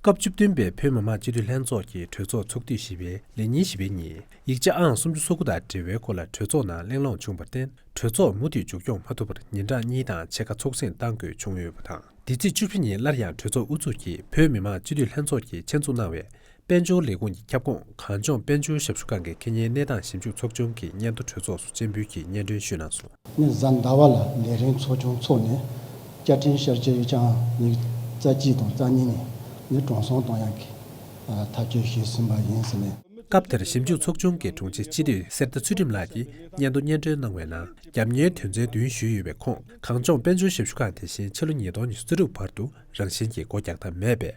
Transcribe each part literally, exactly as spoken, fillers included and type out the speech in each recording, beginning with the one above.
སྐབས་བཅུ་བདུན་པའི་བོད་མི་མང་སྤྱི་འཐུས་ལྷན་ཚོགས་ཀྱི་གྲོས་ཚོགས་ཚོགས་དུས་བཞི་པའི་ལས་ཉིན་བཞི་པའི་ཉིན་ཡིག་ཆ་ཨང་སུམ་ཅུ་སོ་དགུ་དང་འབྲེལ་བའི་སྐོར་ལ་གྲོས་ཚོགས་ནང་གླེང་སློང་བྱུང་བར་བརྟེན། གྲོས་ཚོགས་མུ་མཐུད་མཇུག་སྐྱོང་མ་ཐུབ་པར་ཉིན་གྲངས་གཉིས་དང་ཕྱེད་ཀ་ཚོགས་ཐེངས་གཏང་དགོས་བྱུང་ཡོད་པ་དང་། འདི་ཚེས་བཅུ་བཞི་ཉིན་སླར་ཡང་གྲོས་ཚོགས་དབུ་འཛུགས་ཀྱིས་བོད་མི་མང་སྤྱི་འཐུས་ལྷན་ཚོགས་ཀྱིས་ཆེད་འཛུགས་གནང་བའི་དཔལ་འབྱོར་ལས་ཁུངས་ཀྱི་ཁྱབ་ཁོངས་གངས་ལྗོངས་དཔལ་འབྱོར་ཞབས་ཞུ་ཁང་གི་ཁེ་གཉེར་གནས་སྟངས་ཞིབ་འཇུག་ཚོགས་ཆུང་གི་སྙན་ཐོ་གྲོས་ཚོགས་སུ་སྤྱན་འབུལ་གྱིས་སྙན་སྒྲོན་ཞུས་གནང་སོང་། ནས་གཟའ་ཟླ་བ་ལ་ལས་རིམ་ཚོགས་ཆུང་འཚོགས་ནས་བཅའ་ཁྲིམས་བསྐྱར་བཅོས་ཡིག་ཆ་ཉིས་རྩ་གཅིག་དང་རྩ་གཉིས་ནས་ནི་གྲོངས་སོང་གཏོང་ཡག་གི་ཐག་གཅོད་ཞུས་ཟིན་པ་ཡིན་ཟེར་ནས། སྐབས་དེར་ཞིབ་འཇུག་ཚོགས་ཆུང་གི་དྲུང་ཆེ་སྤྱི་འཐུས་གསེར་རྟ་ཚུལ་ཁྲིམས་ལགས་ཀྱིས་སྙན་ཐོ་སྙན་སྒྲོན་གནང་བའི་ནང་རྒྱབ་གཉེར་དོན་ཚན་བདུན་ཞུས་ཡོད་པའི་ཁོངས་གངས་ལྗོངས་དཔལ་འབྱོར་ཞབས་ཞུ་ཁང་དེ་བཞིན་ཕྱི་ལོ་ཉིས་སྟོང་ཉི་ཤུ་རྩ་དྲུག་བར་དུ་རང་བཞིན་གྱིས་སྒོ་རྒྱག་ཐབས་མེད་པས།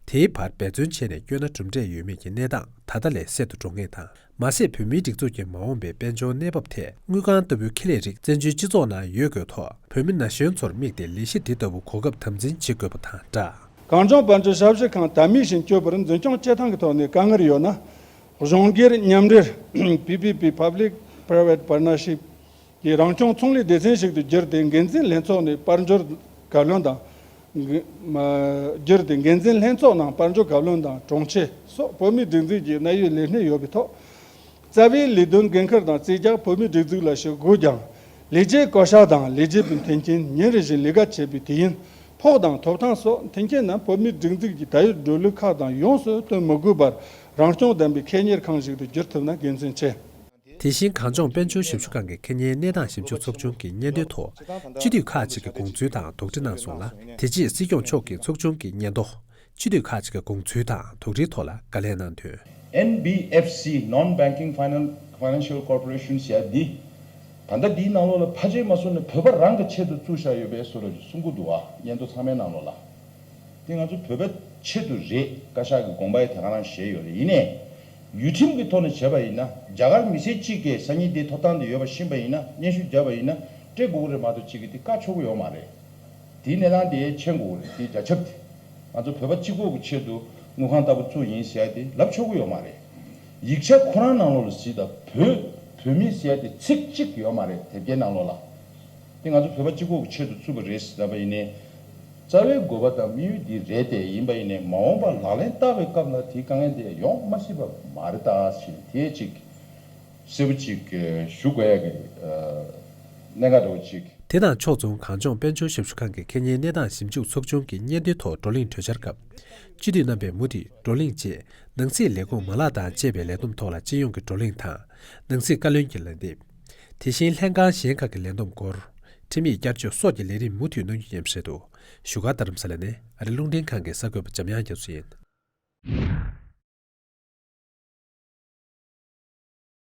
དེའི་བར་འབད་བརྩོན་བྱས་ནས་བསྐྱོད་ན་གྲུབ་འབྲས་ཡོད་མེད་ཀྱི་གནས་སྟངས་ད་ལྟ་ལས་གསལ་དུ་འགྲོ་ངེས་དང་། མ་ཟད་བོད་མིའི་སྒྲིག་འཛུགས་ཀྱི་མ་འོངས་པའི་དཔལ་འབྱོར་གནས་བབ་ཐད་དངུལ་ཁང་ལྟ་བུའི་ཁེ་ལས་རིགས་བཙན་བྱོལ་སྤྱི་ཚོགས་ནང་ཡོད་དགོས་ཐོག་བོད་མི་ན་གཞོན་ཚོར་དམིགས་ཏེ་ལས་གཞི་འདི་ལྟ་བུ་གོ་སྐབས་དམ་འཛིན་བྱེད་དགོས་པ་དང་སྦྲགས། གངས་ལྗོངས་དཔལ་འབྱོར་ཞབས་ཞུ་ཁང་དམ་དམིགས་བཞིན་སྐྱོད་པར་འཛིན་སྐྱོང་བྱེད་སྟངས་ཀྱི་ཐོག་ནས་དཀའ་ངལ་ཡོད་ན། གཞུང་སྒེར་མཉམ་འབྲེལ། པི་པི་པི། Public Private Partnership གྱི་རང་སྐྱོང་ཚོང་ལས་སྡེ་ཚན་ཞིག་ཏུ་བསྒྱུར་ཏེ་འགན་འཛིན་ལྷན་ཚོགས་ནས་དཔལ་འབྱོར་བཀའ་བློན་དང་། འགན་མ་བསྒྱུར་ཏེ་འགན་འཛིན་ལྷན་ཚོགས་ནང་དཔལ་འབྱོར་བཀའ་བློན་དང་དྲུང་ཆེ་སོགས་བོད་མིའི་སྒྲིག་འཛུགས་ཀྱི་གནད་ཡོད་ལས་སྣེ་ཡོད་པའི་ཐོག་རྩ་བའི་ལས་དོན་འགན་འཁུར་དང་རྩིས་རྒྱག་བོད་མིའི་སྒྲིག་འཛུགས་ལ་ཞུ་དགོས་ཀྱང་། ལས་བྱེད་བསྐོ་བཞག་དང་ལས་བྱེད་པའི་མཐུན་རྐྱེན། ཉིན་རེ་བཞིན་ལས་ཀ་བྱེད་པའི་དུས་ཡུན། ཕོགས་དང་ཐོབ་ཐང་སོགས་མཐུན་རྐྱེན་རྣམས་བོད་མིའི་སྒྲིག་འཛུགས་ཀྱི་ད་ཡོད་འགྲོ་ལུགས་ཁག་དང་ཡོངས་སུ་བསྟུན་མི་དགོས་པར་རང་སྐྱོང་ལྡན་པའི་ཁེ་གཉེར་ཁང་ཞིག་ཏུ་བསྒྱུར་ཐུབ་ན་དགེ་མཚན་ཆེ། དེ་བཞིན་གངས་ལྗོངས་དཔལ་འབྱོར་ཞབས་ཞུ་ཁང་གི་ཁེ་གཉེར་གནས་སྟངས་ཞིབ་འཇུག་ཚོགས་ཆུང་གི་སྙན་ཐོའི་ཐོག་སྤྱི་འཐུས་ཁག་ཅིག་གིས་དགོངས་ཚུལ་དང་དོགས་འདྲི་གནང་སོང་ལ། དེ་རྗེས་སྲིད་སྐྱོང་མཆོག་གིས་ཚོགས་ཆུང་གི་སྙན་ཐོ། སྤྱི་འཐུས་ཁག་ཅིག་གི་དགོངས་ཚུལ་དང་དོགས་འདྲིའི་ཐོག་ལ་བཀའ་ལན་གནང་དོན། N B F C Non Banking Finan- Financial Corporation ཟེར་ཡ་འདི། ད་ལྟ་འདིའི་ནང་ལོགས་ལ་ཕལ་ཆེར་མ་སོང་ན་བོད་པ་རང་གི་ཆེད་དུ་བཙུགས་བཞག་ཡོད་པའི་བཟོ་འདྲ་ཅིག་གསུང་གི་འདུག་ཨ། སྙན་ཐོ་ཚང་མའི་ནང་ལོགས་ལ། དེ་ང་ཚོ་བོད་པ་ཆེད་དུ་རེད། བཀའ་ཤག་གི་དགོངས་པ་ཡང་དེ་ག་རང་བཞེས་ཡོད་རེད། ཡིན་ནའི། ཡུལ་ཁྲིམས་ཀྱི་ཐོག་ནས་བྱས་པ་ཡིན་ན། རྒྱ་གར་མི་སེར་གཅིག་གིས་སང་ཉིན་དེའི་ཐོབ་ཐང་དེ་ཡོད་པ་ཤེས་པ་ཡིན་ན། སྙན་ཞུ་བརྒྱབ་པ་ཡིན་ན་སྤྲད་དགོས་ཀྱི་རེད་མ་གཏོགས་གཅིག་གིས་དེ་བཀག་ཆོག་གི་ཡོད་མ་རེད། དེའི་གནས་སྟངས་དེ་མཁྱེན་དགོས་ཀྱི་རེད། དེའི་རྒྱ་ཁྱབ་དེ། ང་ཚོ་བོད་པ་གཅིག་པོ་གི་ཆེད་དུ་དངུལ་ཁང་ལྟ་བུ་བཙུགས་ཡིན་ཟེར་ཡ་དེ་ལབ་ཆོག་གི་ཡོད་མ་རེད། ཡིག་ཆ་ཁོ་རང་ནང་ལོགས་ལ་གཟིགས་དང་། བོད་བོད་མི་ཟེར་ཡ་དེ་ཚིག་གཅིག་ཡོད་མ་རེད། དེབ་སྐྱེལ་ནང་ལོགས་ལ། དེ་ང་ཚོ་བོད་པ་གཅིག་པོ་གི་ཆེད་དུ་བཙུགས་པ་རེད་ཟེར་ལབ་པ་ཡིན་ནའི། རྩ་བའི་དགོས་པ་དང་དམིགས་ཡུལ་འདི་རེད་དེ། ཡིན་པ་ཡིན་ནའི་མ་འོངས་པར་ལག་ལེན་བསྟར་བའི་སྐབས་ལ་དེའི་དཀའ་ངལ་དེ་ཡོང་མ་སྲིད་པ་མ་རེད་ད་ཟེར། དེ་གཅིག་གསལ་པོ་གཅིག་ཞུ་དགོས་ཡ་གི་གནད་འགག་འདྲ་བོ་གཅིག་དེ་དང་ཕྱོགས་མཚུངས། གངས་ལྗོངས་དཔལ་འབྱོར་ཞབས་ཞུ་ཁང་གི་ཁེ་གཉེར་གནས་སྟངས་ཞིབ་འཇུག་ཚོགས་ཆུང་གི་སྙན་ཐོའི་ཐོག་བགྲོ་གླེང་གྲོས་འཆར་སྐབས། སྤྱི་འཐུས་རྣམ་པས་མུ་མཐུད་བགྲོ་གླེང་རྗེས་ནང་སྲིད་ལས་ཁུངས་མ་ལག་དང་བཅས་པའི་ལས་བསྡོམས་ཐོག་ལ་སྤྱི་ཡོངས་ཀྱི་བགྲོ་གླེང་དང་། ནང་སྲིད་བཀའ་བློན་གྱི་ལན་འདེབས། དེ་བཞིན་ལྷན་ཁང་གཞན་ཁག་གི་ལས་བསྡོམས་སྐོར། ཁྲིམས་ཡིག་བསྐྱར་བཅོས་སོགས་ཀྱི་ལས་རིམ་མུ་མཐུད་གནང་རྒྱུ་ཡིན་པ་རེད་འདུག་བཞུགས་སྒར་རྡ་རམ་ས་ལ་ནས་ཨ་རི་རླུང་འཕྲིན་ཁང་གི་གསར་འགོད་པ་འཇམ་དབྱངས་རྒྱ་མཚོ་ཡིན།